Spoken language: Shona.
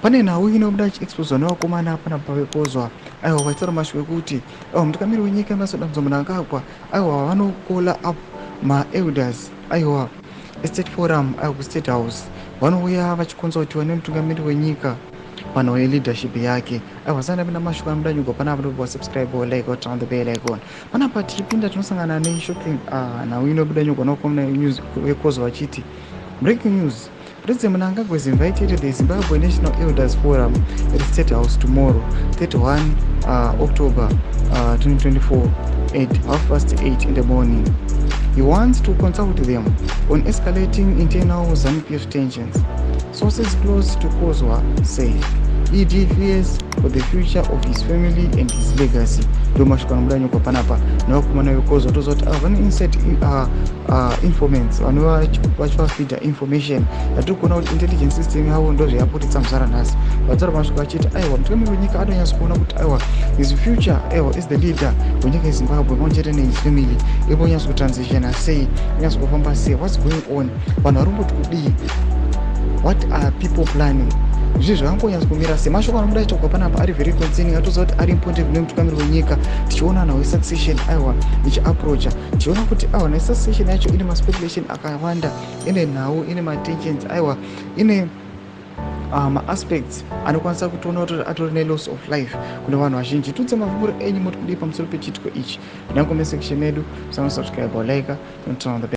Pane nhau inobuda ichiexposwa nevakomana panapa vekozwa, aiwa, vaitaura mashoko ekuti, aiwa, mutungamiri wenyika Emmerson Dambudzo Mnangagwa, aiwa, vanocalla up maelders, aiwa, estate forum, aiwa, kuState House. Vanouya vachiconsultiwa nemutungamiri wenyika panhau yeleadership yake. Aiwa, sana ndapinda mashoko anobuda nyugwa panapa. Ndobva subscribe, like, turn on the bell icon. Panapa tichipinda tinosangana neshocking nhau inobuda nyugwa nevakomana news vekozwa vachiti, "Breaking news: President Mnangagwa has invited the Zimbabwe National Elders Forum at State House tomorrow, 31 October 2024, at 8:30 in the morning. He wants to consult them on escalating internal ZANU-PF tensions. Sources close to Kozwa say ED fears for the future of his family and his legacy." Ndo mashoko anobuda nyogwa panapa nevakomana vekozwa. Toziva kuti vane inside informants vanova vachivafeeda information yatiri kuona kuti intelligence system yavo ndo zvayaputitsa muzara nhasi. Vataura mashoko achiti, aiwa, mutungamiri wenyika adonyatsa kuona kuti, aiwa, his future, aiwa, is the leader wenyika yeZimbabwe pamwe chete nehis family ipo nyatso kutransitiona sei, nyatso kufamba sei, what's going on, vanhu vari kumboti kudii, what are people planning, zvinhu zvakangonyatsa kumira sei. Mashoko anobuda achitaurwa panapa ari very concerning. Atoziva kuti ari important kune mutungamiri wenyika. Tichiona nhau yesuccession, aiwa, ichiapproacha, tichiona kuti, aiwa, nesuccession yacho ine maspeculation akawanda, ine nhau, ine matensions, aiwa, ine maaspects anokwanisa kutoona kuti atori neloss of life kune vanhu vazhinji. Tudze mafunguro enyu, moti kudii pamusoro pechiitiko ichi? Pinda comment section medu, sanosubscribe, like, turn on the